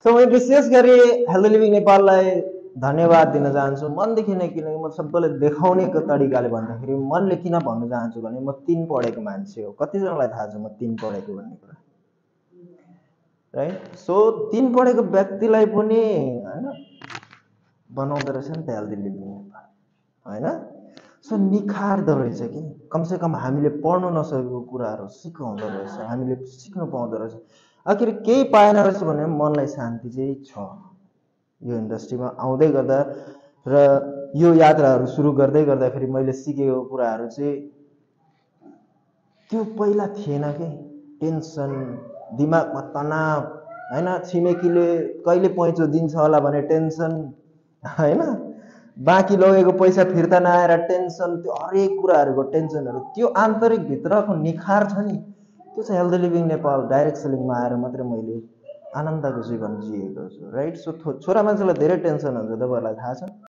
So मैं विशेष गरी हेल्दी लिभिङ नेपाललाई धन्यवाद दिन चाहन्छु मनदेखि नै, किनकि म सबैलाई देखाउनेको तरिकाले भन्दाखेरि मनले किन भन्न चाहन्छु भने म 3 पढेको मान्छे हो। कतिजनालाई थाहा छ म 3 पढेको भन्ने कुरा, राइट? सो 3 पढेको व्यक्तिलाई पनि हैन बनाउँदो रहेछ नि त हेल्दी लिभिङ नेपाल, हैन? सो निखार्दो रहेछ कि कमसे कम हामीले पढ्नु नसकेको कुराहरू सिकाउँदो रहेछ, हामीले सिक्नु पाउँदो रहेछ। आखिर केही पाएन रहेछ भने मनलाई शान्ति चाहिँ छ यो इन्डस्ट्रीमा आउँदै गर्दा। र यो यात्राहरू सुरु गर्दै गर्दाखेरि मैले सिकेको कुराहरू चाहिँ त्यो पहिला थिएन के। टेन्सन, दिमागमा तनाव, हैन? छिमेकीले कहिले पैँचो दिन्छ होला भने टेन्सन, हैन? बाँकी लगेको पैसा फिर्ता नआएर टेन्सन, त्यो हरेक कुराहरूको टेन्सनहरू, त्यो आन्तरिक भित्रको निखार छ नि, त्यो चाहिँ हेल्दी लिभिङ नेपाल डाइरेक्ट सेलिङमा आएर मात्रै मैले आनन्दको जीवन जिएको छु, राइट? सो छोरा मान्छेलाई धेरै टेन्सन हुन्छ, तपाईँहरूलाई थाहा छ।